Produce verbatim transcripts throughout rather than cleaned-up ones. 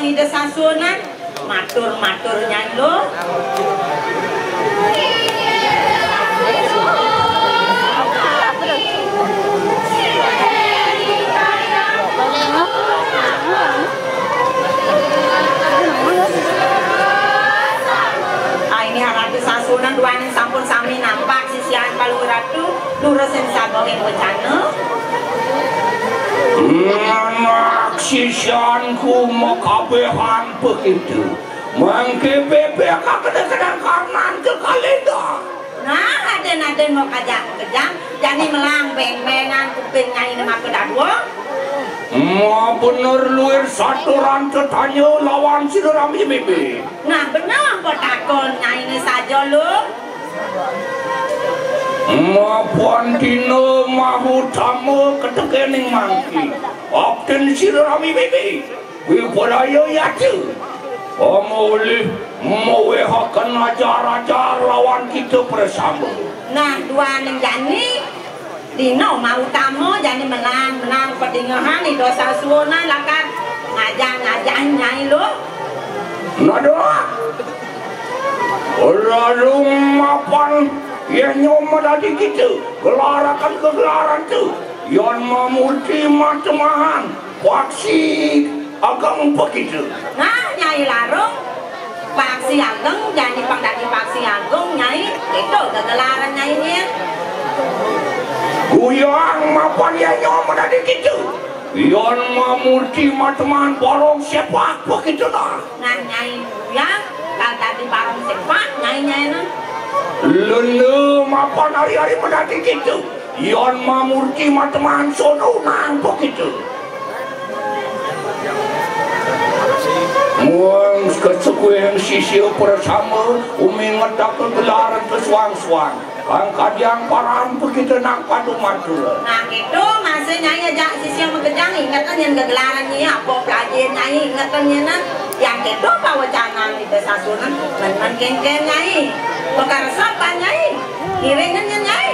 Ida Sasuhunan, matur-matur Nyai Luh. Ah, ini Ratu Sasuhunan duaning sampun sami nampak sisian Palungguh Ratu, durus ing sabenging wecana. Anak sisianku makabehan begitu. Mangke bebek kakene kadang karnan ke kalenda. Nah, aden-aden mau kajak kejang, jani melang beng-bengan kuping Nyai ne maka dadua. Ma bener luir saturan tetanya lawan sira rami bibi. Nah, bener apa takon Nyai ne saja lu. Ma pandina mahutama ketekening mangki. Abden sira rami bibi. Wipraya yati. Pamulih mawehaken ajar-ajar lawan kita bersama. Nah, duaning jani, dina mautama jani menang-menang padingehan Ida Sasuhunan lakar ngajah-ngajah Nyai Luh. Nada. Lalu mapan yen nyoma dadi kita, gelaraken kegelaran tu, yon mamurti matemahan. Paksi ageng begitu. Nah, Nyai Larung, paksi ageng, jani pang dadi paksi ageng, Nyai. Itu gegelaran Nyai nyen. Guyang mapan ya nyoma dadi gitu. Yon mamurti mateman barong sepak begitu nah. Nah, Nyai Guyang, kal dadi barong sepak, Nyai, Nyai nah. Lene mapan hari-hari menadi gitu. Yon mamurti mateman sono nang begitu. Muang kesekueng sisya bersama umi ngetak gelaran kesuang-suang. Kang kadiang paran begitu nang padu matur. Nah, gitu, masih Nyai ajak sisya makejang, ingetan yen gegelaran Nyai, apa pelajin Nyai, ingetan yen nah. Yang gitu, pawecanan Ida Sasuhunan, men-men kengken Nyai. Bekaresep pan Nyai. Ngiringan yen Nyai.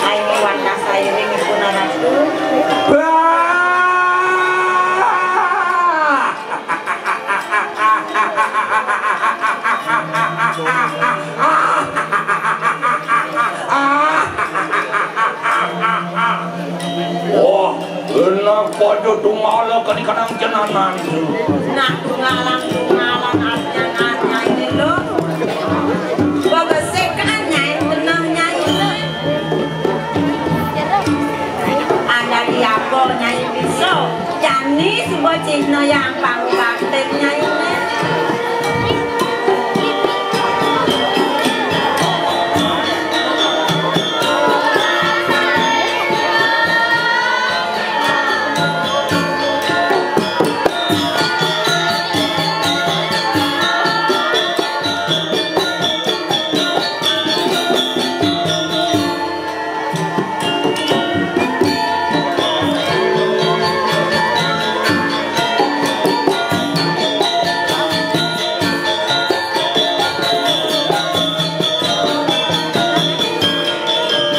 Ai, wadah sairing ipun Ratu. Bah! Wah, enak pada tunggal kadi kanang jenanan. Nah, tunggalan-tunggalan artian artian ini lho. Bebesekan Nyai, benah Nyai. Ada di apa Nyai bisa? Jani suba cihna yang pangubaktin Nyai.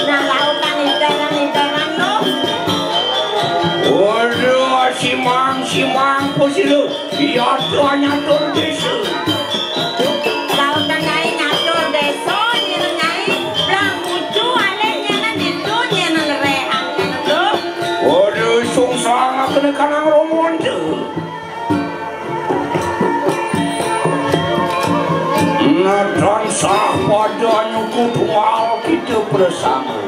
Nah, lautan iteran-iteran lo. Waduh, simang, simang, pusilu. Iya, tuh nyatur desa. Lautan Nyai nyatur desa, nyineng Nyai. Blang kucu alih nyineng ditu, nyineng rehan nyineng lo. Waduh, sungsang kena kanang rombongan tu. Natan sah pada nyuku tunggal kita bersama.